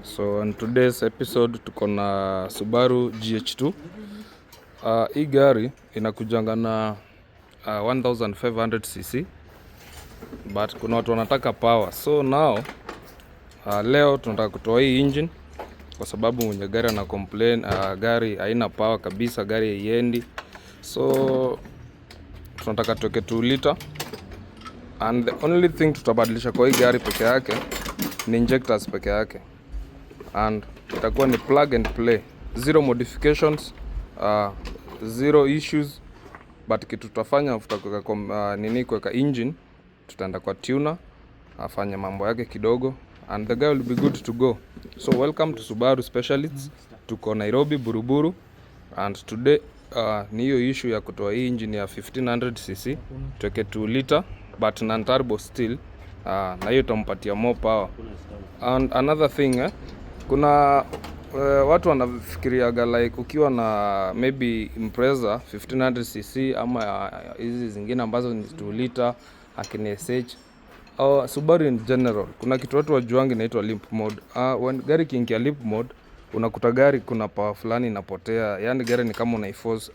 So on today's episode tuko na Subaru GH2. Hii gari inakujanga na 1500 cc, but kuna watu wanataka power. So now leo tunataka kutoa hii engine kwa sababu mwenye gari ana complain gari haina power kabisa, gari haiendi. So tunataka tuweke 2 liter, and the only thing tutabadilisha kwa hii gari peke yake ni injectors peke yake, and itakuwa ni plug and play, zero modifications, zero issues. But kitu tutafanya after kuweka nini, kuweka engine, tutaenda kwa tuner afanye mambo yake kidogo and the guy will be good to go. So welcome to Subaru Specialists. Tuko Nairobi, Buruburu, and today ni hiyo issue ya kutoa hii engine ya 1500 cc, tuweke 2 liter but non turbo still, na hiyo itampatia more power. And another thing, kuna watu wanafikiriaga like ukiwa na maybe Impreza 1500 cc ama hizi zingine ambazo ni 2 liter, akina SH au Subaru in general, kuna kitu watu wajuangi inaitwa limp mode. When gari ikiingia limp mode, unakuta gari kuna power fulani inapotea, yani gari ni kama unaiforce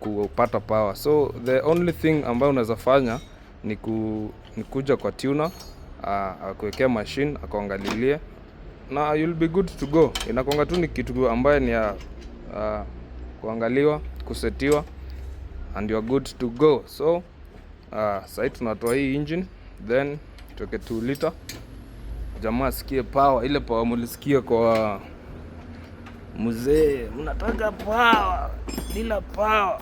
kupata power. So the only thing ambayo unaweza fanya ni kuja kwa tuner akuwekea machine, akuangalilie na you'll be good to go. Inakuanga tu ni kitu ambaye ni ya kuangaliwa, kusetiwa and you are good to go. So sahii tunatoa hii engine, then tuweke 2 liter, jamaa asikie power, ile power mulisikia kwa mzee. Mnataka power bila power.